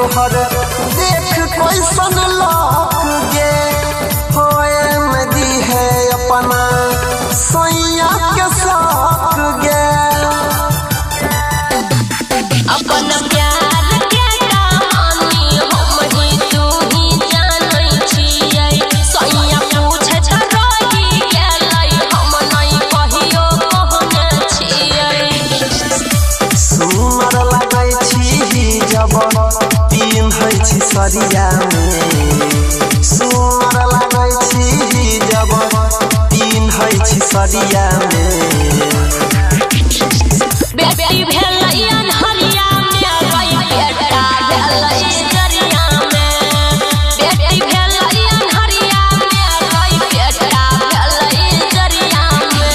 तोहर देख कैसन लक गे। होए में दी है अपना सैया के साथ गे। अपन प्यार के कहानी हम ही तू ही जानै छियै। सैया पूछैत रहि गेलै, हम नहि कहियो कहने छियै। सुनर लगै छी जब पिन्है छी सरिया में। सुनर लगै छी जब पिन्है छी सरिया में। बेटी भेलै अन्हरिया में रै, बेटा भेलै इजरिया में। बेटी भेलै अन्हरिया में रै, बेटा भेलै इजरिया में।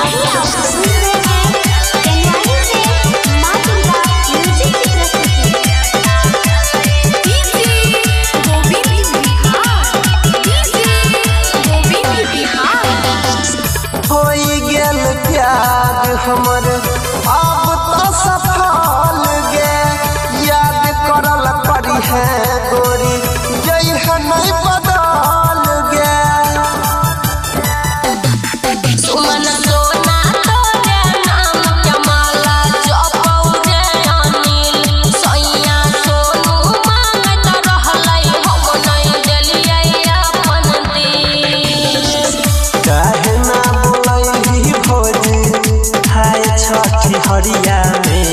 अभी आप सुन रहे हैं केनवाही से माँ दुर्गा म्यूजिक की प्रस्तुति। होई गेल प्यार हमर अब तो सफल गे। याद करल पड़ी है गोरी जई है नहीं बदल गे। सुमन सोना तोरे नाम के माला जपौ रे अनिल। सैया सोनू मांगैत रहलै, हम नहि देलियै अपन दिल। काहे ना बोलैली भोजी हाय छठी हरिया में।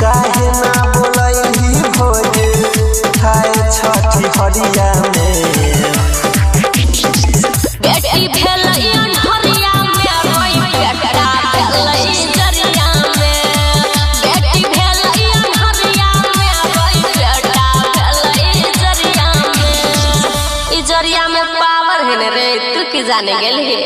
काहे ना बोलैली भोजी हाय छठी हरिया में। बेटी भेलै अन्हरिया में रै, बेटा भेलै इजरिया में। बेटी भेलै अन्हरिया में रै, बेटा भेलै इजरिया में। इजरिया में पावर है ने रे, तू की जाने गेलही।